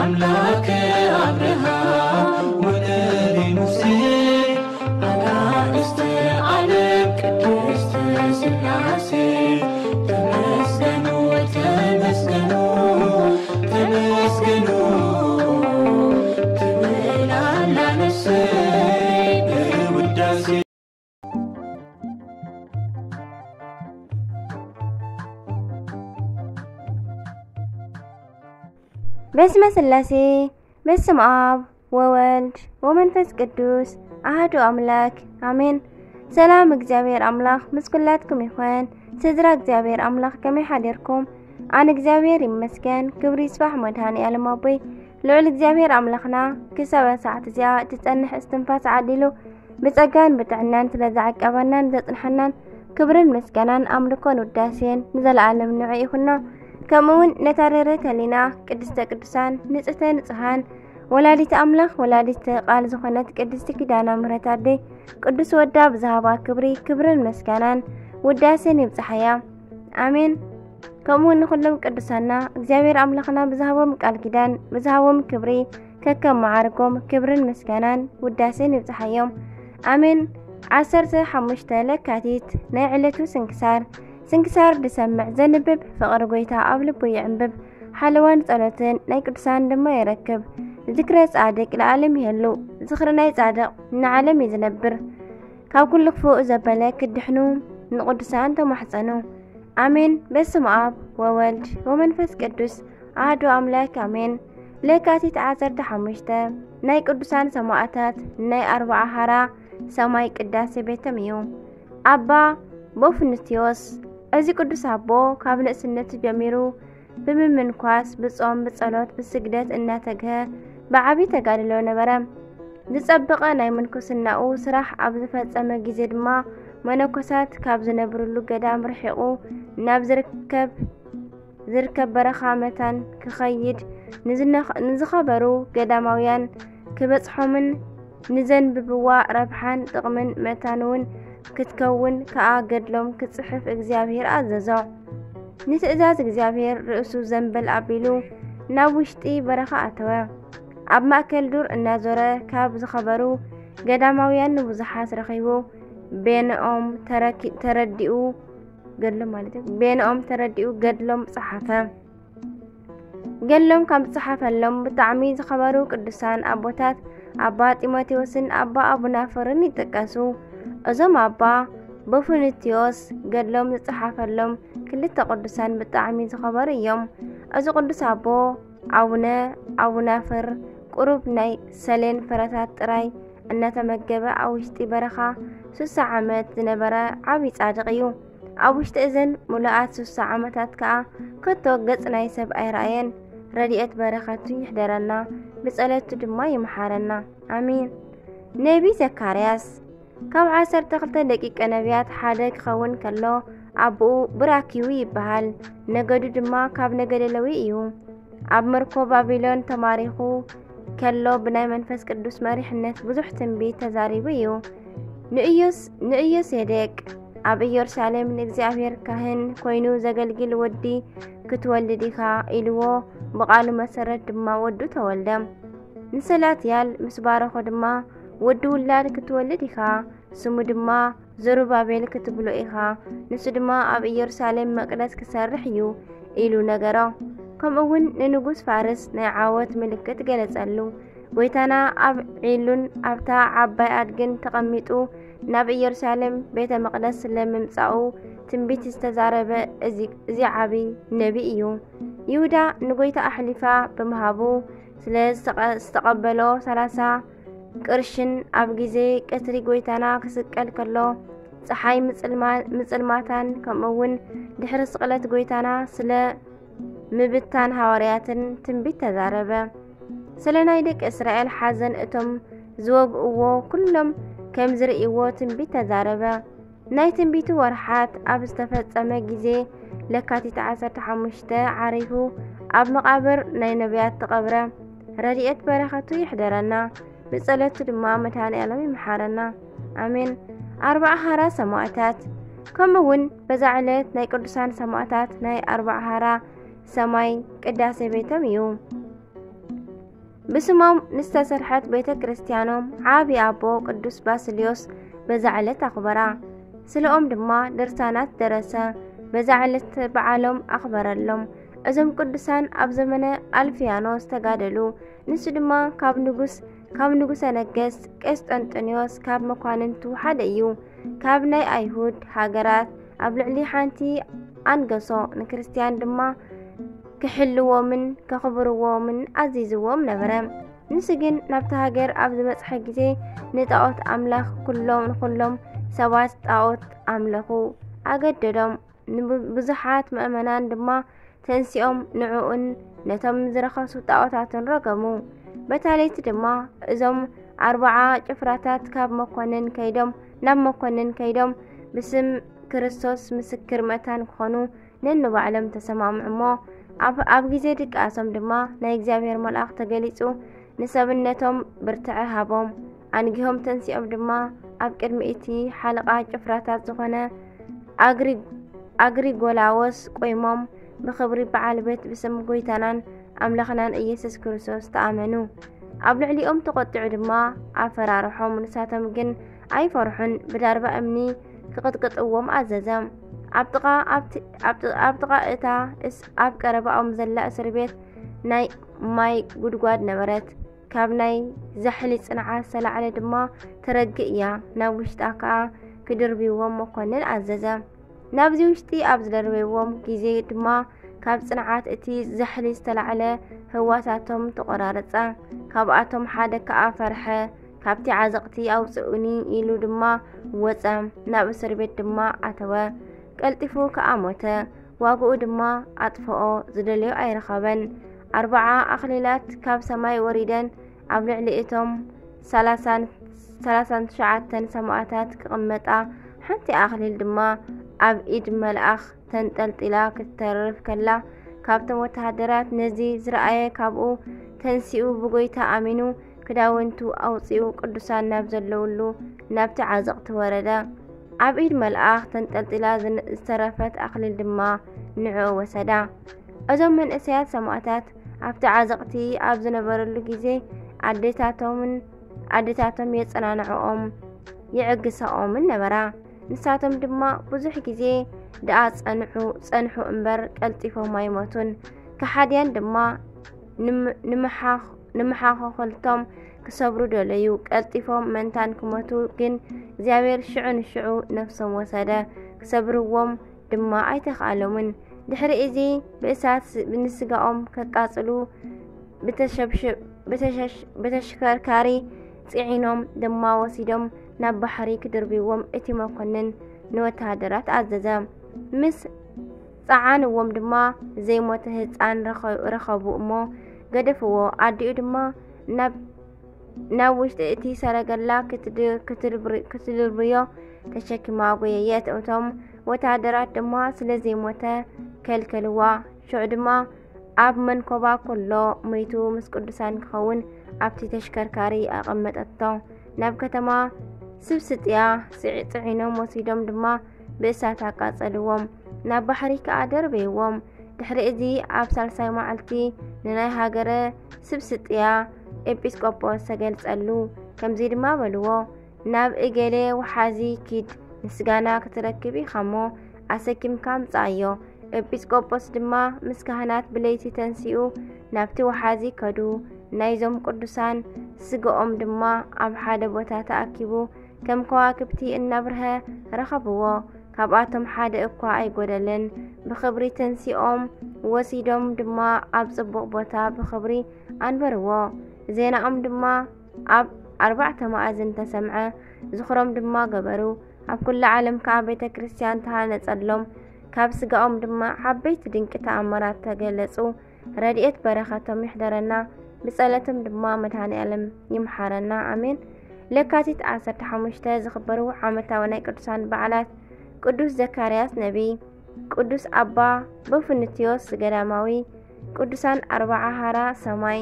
ኣምላክ ኣብርሃም ወነቢ ሙሴ ኣናእስተ ዓለም ቅድስት ስላሴ ተመስገኑ ተመስገኑ ተመስገኑ ትብል ኣላ ነፍሰይ ብውዳሴ። በስመ ስላሴ በስም ኣብ ወወልድ ወመንፈስ ቅዱስ ኣህዱ ኣምላክ ኣሜን። ሰላም እግዚኣብሔር ኣምላኽ ምስ ኩላትኩም ይኾን። ስድራ እግዚኣብሔር ኣምላኽ ከመይ ሓዲርኩም? ኣነ እግዚኣብሔር ይመስገን፣ ክብሪ ይስፋሕ መድሃኒ ኣለም ኣቦይ። ልዑል እግዚኣብሔር ኣምላኽና ክሳብ ሳዓት እዚኣ ትጸንሕ እስትንፋስ ዓዲሉ ብጸጋን ብጥዕናን ስለ ዝዓቀበናን ዘጽንሐናን ክብርን ምስጋናን ኣምልኮን ውዳሴን ንዘለኣለም ንዑ ይኹኖ። ከምኡ እውን ነታ ርህርህት ህሊና ቅድስተ ቅዱሳን ንጽህተ ንጹሃን ወላዲት ኣምላኽ ወላዲት ቃል ዝኾነት ቅድስቲ ኪዳነ ምሕረት ኣደይ ቅዱስ ወዳ ብዝሃባ ክብሪ ክብርን ምስጋናን ውዳሴን ይብጽሓያ። ኣሜን። ከምኡ ንኹሎም ቅዱሳና እግዚኣብሔር ኣምላኽና ብዝሃቦም ቃል ኪዳን ብዝሃቦም ክብሪ ከከም መዓርጎም ክብርን ምስጋናን ውዳሴን ይብጽሓዮም። ኣሜን። ዓሰርተ ሓሙሽተ ለካቲት ናይ ዕለቱ ስንክሳር። ስንክሳር ዝሰምዕ ዘንብብ ፍቕሪ ጎይታ ኣብ ልቡ ይዕንብብ። ሓለዋን ጸሎትን ናይ ቅዱሳን ድማ ይረክብ። ዝክረ ጻድቅ ለዓለም ይህሉ። ዝኽሪ ናይ ጻድቕ ንዓለም እዩ ዝነብር። ካብ ኩሉ ክፉእ ዘበለ ክድሕኑ ንቅዱሳን ተማሕጸኑ። ኣሜን። በስመ ኣብ ወወልድ ወመንፈስ ቅዱስ ኣሐዱ ኣምላክ ኣሜን። ለካቲት ዓሰርተ ሓሙሽተ ናይ ቅዱሳን ሰማዕታት ናይ ኣርብዓ ሃራ ሰማይ ቅዳሴ ቤቶም እዩ። ኣባ ቦፍንትዮስ። እዚ ቅዱስ ኣቦ ካብ ንእስነቱ ጀሚሩ ብምምንኳስ ብጾም ብጸሎት ብስግደት እናተግሀ ብዓቢ ተጋድሎ ነበረ። ዝጸበቐ ናይ ምንኩስናኡ ስራሕ ኣብ ዝፈጸመ ግዜ ድማ መነኮሳት ካብ ዝነብርሉ ገዳም ርሒቑ ናብ ዝርከብ ዝርከብ በረኻ መታን ክኸይድ ንዝነኽ- ንዝኸበሩ ገዳማውያን ክበጽሖምን ንዘንብብዋ ረብሓን ጥቕምን መታን እውን ክትከውን ከኣ ገድሎም ክጽሕፍ እግዚኣብሔር ኣዘዞ። ንትእዛዝ እግዚኣብሔር ርእሱ ዘንበል ኣቢሉ ናብ ውሽጢ በረኻ ኣተወ። ኣብ ማእከል ዱር እናዞረ ካብ ዝኸበሩ ገዳማውያን ንብዙሓት ረኺቡ ቤንኦም ተረኪ- ተረዲኡ ገድሎም ማለት እዩ። ቤንኦም ተረዲኡ ገድሎም ጸሓፈ። ገድሎም ካብ ዝጸሓፈሎም ብጣዕሚ ዝኸበሩ ቅዱሳን ኣቦታት ኣባ ጢሞቴዎስን ኣባ ኣቡናፍርን ይጥቀሱ። እዞም ኣባ ቦፍንትዮስ ገድሎም ዝጸሓፈሎም ክልተ ቅዱሳን ብጣዕሚ ዝኸበሩ እዮም። እዚ ቅዱስ ኣቦ ኣቡነ ኣቡናፍር ቁሩብ ናይ ሰሌን ፍረታት ጥራይ እናተመገበ ኣብ ውሽጢ በረኻ ስሳ ዓመት ዝነበረ ዓቢ ጻድቕ እዩ። ኣብ ውሽጢ እዘን ምሉኣት ስሳ ዓመታት ከኣ ከቶ ገጽ ናይ ሰብ ኣይረኣየን። ረድኤት በረኸቱ ይሕደረና፣ ብጸለቱ ድማ ይምሓረና። ኣሜን። ነቢ ዘካርያስ ካብ ዓሰርተ ክልተ ደቂቀ ነቢያት ሓደ ክኸውን ከሎ ኣቦኡ ብራኪዊ ይበሃል። ነገዱ ድማ ካብ ነገደ ለዊ እዩ። ኣብ ምርኮ ባቢሎን ተማሪኹ ከሎ ብናይ መንፈስ ቅዱስ መሪሕነት ብዙሕ ትንቢት ተዛሪቡ እዩ። ንኢዮስ ንኢዮሴዴቅ ኣብ ኢየሩሳሌም ንእግዚኣብሔር ካህን ኮይኑ ዘገልግል ወዲ ክትወልድ ኢኻ ኢልዎ፣ ብቓሉ መሰረት ድማ ወዱ ተወልደ። ንሰላትያል ምስ ባረኾ ድማ ወዲ ውላድ ክትወልድ ኢኻ፣ ስሙ ድማ ዘሩባቤል ክትብሎ ኢኻ፣ ንሱ ድማ ኣብ ኢየሩሳሌም መቅደስ ክሰርሕ እዩ ኢሉ ነገሮ። ከምኡ እውን ንንጉስ ፋርስ ናይ ዓወት ምልክት ገለጸሉ። ጎይታና ኣብ ዒሉን ኣብታ ዓባይ ኣድግን ተቐሚጡ ናብ ኢየሩሳሌም ቤተ መቕደስ ስለምምጻኡ ትንቢት ዝተዛረበ እዚ ዓቢ ነቢ እዩ። ይሁዳ ንጎይታ ኣሕሊፋ ብምሃቡ ስለ ዝተቐበሎ ሰላሳ ቅርሽን ኣብ ግዜ ቀትሪ ጎይታና ክስቀል ከሎ ጸሓይ ምጽልማታን ከምኡ እውን ድሕሪ ስቕለት ጎይታና ስለ ምብታን ሃዋርያትን ትንቢት ተዛረበ። ስለ ናይ ደቂ እስራኤል ሓዘን እቶም ዝወግእዎ ኩሎም ከም ዝርእይዎ ትንቢት ተዛረበ። ናይ ትንቢቱ ወርሓት ኣብ ዝተፈጸመ ግዜ ለካቲት ዓሰርተ ሓሙሽተ ዓሪፉ ኣብ መቓብር ናይ ነቢያት ተቐብረ። ረድኤት በረኸቱ ይሕደረና፣ ብጸለቱ ድማ መድኃኔ ዓለም ይምሓረና። ኣሜን። ኣርብዓ ሃራ ሰማዕታት። ከምኡ እውን በዛ ዕለት ናይ ቅዱሳን ሰማዕታት ናይ ኣርብዓ ሃራ ሰማይ ቅዳሴ ቤቶም እዩ። ብስሞም ንዝተሰርሐት ቤተ ክርስቲያኖም ዓቢ ኣቦ ቅዱስ ባስልዮስ በዛ ዕለት ኣኽበራ። ስለኦም ድማ ድርሳናት ደረሰ። በዛ ዕለት በዓሎም ኣኽበረሎም። እዞም ቅዱሳን ኣብ ዘመነ ኣልፍያኖስ ተጋደሉ። ንሱ ድማ ካብ ንጉስ ካብ ንጉሰ ነገስት ቀስጠንጥንዮስ ካብ መኳንንቱ ሓደ እዩ። ካብ ናይ ኣይሁድ ሃገራት ኣብ ልዕሊ ሓንቲ ኣንገሶ፣ ንክርስትያን ድማ ክሕልዎምን ከኽብርዎምን ኣዚዝዎም ነበረ። ንሱ ግን ናብቲ ሃገር ኣብ ዝበጽሐ ግዜ ንጣዖት ኣምላኽ ኩሎም ንኹሎም ሰባት ጣዖት ኣምለኹ ኣገደዶም። ንብዙሓት ምእመናን ድማ ተንሲኦም ንዕኡን ነቶም ዝረኸሱ ጣዖታትን ረገሙ። በታ ለይቲ ድማ እዞም ኣርብዓ ጭፍራታት ካብ መኮንን ከይዶም ናብ መኮንን ከይዶም ብስም ክርስቶስ ምስክር መታን ክኾኑ ነንባዕሎም ተሰማምዑ እሞ፣ ኣብ ኣብ ግዜ ድቃሶም ድማ ናይ እግዚኣብሔር መልኣኽ ተገሊጹ ንሰብነቶም ብርትዐ ሃቦም። ኣንጊሆም ተንሲኦም ድማ ኣብ ቅድሚ እቲ ሓለቓ ጭፍራታት ዝኾነ ኣግሪ ኣግሪጎላዎስ ቆይሞም ብኽብሪ በዓል ቤት ብስም ጎይታናን ኣምላኽናን ኢየሱስ ክርስቶስ ተኣመኑ። ኣብ ልዕሊኦም ተቖጢዑ ድማ ኣፈራርሖም። ንሳቶም ግን ኣይፈርሑን፣ ብዳርባ እምኒ ክቕጥቅጥዎም ኣዘዘ። ኣብ ጥቓ ኣብቲ- ኣብ ጥ- ኣብ ጥቓ እታ እስ ኣብ ቀረባኦም ዘላ እስር ቤት ናይ ማይ ጉድጓድ ነበረት። ካብ ናይ ዛሕሊ ጽንዓት ዝተላዕለ ድማ ትረግእ እያ። ናብ ውሽጣ ከኣ ክድርብይዎም መኮንን ኣዘዘ። ናብዚ ውሽጢ ኣብ ዝደርበይዎም ግዜ ድማ ካብ ጽንዓት እቲ ዛሕሊ ዝተላዕለ ህዋሳቶም ተቖራረጸ። ካብኣቶም ሓደ ከኣ ፈርሐ። ካብቲ ዓዘቕቲ ኣውጽኡኒ ኢሉ ድማ ወጸ። ናብ እስር ቤት ድማ ኣተወ። ቀልጢፉ ከኣ ሞተ። ዋግኡ ድማ ኣጥፍኦ፣ ዝደለዮ ኣይረኸበን። ኣርብዓ ኣኽሊላት ካብ ሰማይ ወሪደን ኣብ ልዕሊ እቶም ሰላሳን ሰላሳን ትሽዓተን ሰማእታት ክቕመጣ፣ ሓንቲ ኣኽሊል ድማ ኣብ ኢድ መልኣኽ ተንጠልጢላ ክትተርፍ ከላ፣ ካብቶም ወተሃደራት ነዚ ዝረኣየ ካብኡ ተንሲኡ ብጎይታ ኣሚኑ ክዳውንቱ ኣውጺኡ ቅዱሳን ናብ ዘለውሉ ናብቲ ዓዘቕቲ ወረደ። ኣብ ኢድ መልኣኽ ተንጠልጢላ ዝን- ዝተረፈት ኣኽሊል ድማ ንዕኡ ወሰዳ። እዞም መንእሰያት ሰማእታት ኣብቲ ዓዘቕቲ ኣብ ዝነበረሉ ግዜ ኣዴታቶምን ኣዴታቶም የጸናንዕኦም የዕግሳኦምን ነበራ። ንሳቶም ድማ ብዙሕ ግዜ ደኣ ጸንሑ ጸንሑ እምበር ቀልጢፎም ኣይሞቱን። ከሓድያን ድማ ንመሓኾልቶም ክሰብሩ ደለዩ። ቀልጢፎም መንታን ክሞቱ ግን እግዚኣብሔር ሽዑ ንሽዑ ነፍሶም ወሰደ። ክሰብርዎም ድማ ኣይተኻእሎምን። ድሕሪ እዚ ብእሳት ንስጋኦም ከቃጽሉ ብተሸካሪ ጽዒኖም ድማ ወሲዶም ናብ ባሕሪ ክድርብዎም እቲ መኮንን ንወተሃደራት ኣዘዘ። ምስ ጸዓንዎም ድማ ዘይሞተ ህጻን ረኸቡ እሞ ገደፍዎ። ኣዲኡ ድማ ናብ ውሽጢ እቲ ሰረገላ ክትድርብዮ ተሸኪማ ጎየየት። እቶም ወተሃደራት ድማ ስለ ዘይሞተ ከልከልዋ። ሽዑ ድማ ኣብ መንኮባ ኮሎ መይቱ ምስ ቅዱሳን ክኸውን ኣብቲ ተሽከርካሪ ኣቐመጠቶ። ናብ ከተማ ስብስጥያ ጽዒኖም ወሲዶም ድማ ብእሳት ኣቃጸልዎም፣ ናብ ባሕሪ ከኣ ደርበይዎም። ድሕሪ እዚ ኣብ ሳልሳይ መዓልቲ ንናይ ሃገረ ስብስጥያ ኤጲስቆጶስ ተገልጸሉ። ከምዚ ድማ በልዎ፣ ናብ እገሌ ወሓዚ ኪድ፣ ምስጋና ክትረክብ ኢኻሞ ኣሰኪምካ ምጻኣዮ። ኤጲስቆጶስ ድማ ምስ ካህናት ብለይቲ ተንሲኡ ናብቲ ወሓዚ ከዱ። ናይዞም ቅዱሳን ስጋኦም ድማ ኣብ ሓደ ቦታ ተኣኪቡ ከም ከዋክብቲ እናብርሀ ረኸብዎ። ካብኣቶም ሓደ እኳ ኣይጎደለን። ብኽብሪ ተንሲኦም ወሲዶም ድማ ኣብ ጽቡቕ ቦታ ብኽብሪ ኣንበርዎ። ዜናኦም ድማ ኣብ ኣርባዕተ መኣዝን ተሰምዐ። ዝኽሮም ድማ ገበሩ። ኣብ ኩላ ዓለም ከኣ ቤተ ክርስቲያን ተሃነጸሎም። ካብ ስጋኦም ድማ ዓበይቲ ድንቂ ተኣምራት ተገለጹ። ረድኤት በረኸቶም ይሕደረና። ብጸሎቶም ድማ መድኃኔ ዓለም ይምሓረና። ኣሜን። ለካቲት ዓሰርተ ሓሙሽተ ዝኽበሩ ዓመታዊ ናይ ቅዱሳን በዓላት ቅዱስ ዘካርያስ ነቢይ፣ ቅዱስ ኣባ በፍንትዮስ ገዳማዊ፣ ቅዱሳን ኣርብዓ ሃራ ሰማይ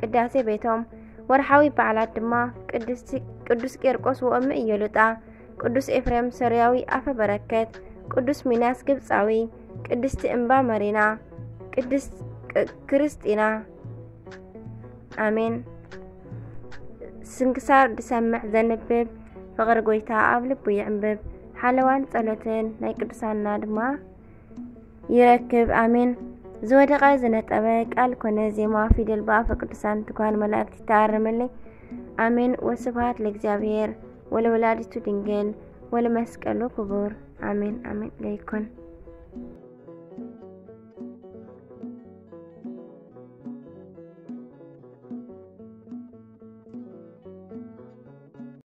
ቅዳሴ ቤቶም። ወርሓዊ በዓላት ድማ ቅዱስ ቂርቆስ ወእም ኢዮልጣ፣ ቅዱስ ኤፍሬም ሶርያዊ ኣፈ በረከት፣ ቅዱስ ሚናስ ግብጻዊ፣ ቅድስቲ እምባ መሪና፣ ቅድስት ክርስጢና። ኣሜን። ስንክሳር ዝሰምዕ ዘንብብ፣ ፍቕሪ ጎይታ ኣብ ልቡ ይዕንብብ። ሓለዋን ጸሎትን ናይ ቅዱሳንና ድማ ይረክብ። ኣሜን። ዝወደቐ ዝነጠበ ቃል ኮነ ዜማ ፊደል ብኣፈ ቅዱሳን ትጓን መላእክት ይተኣረመለይ። ኣሜን። ወስብሐት ለእግዚኣብሔር ወለወላዲቱ ድንግል ወለመስቀሉ ክቡር። ኣሜን ኣሜን። ለይኩን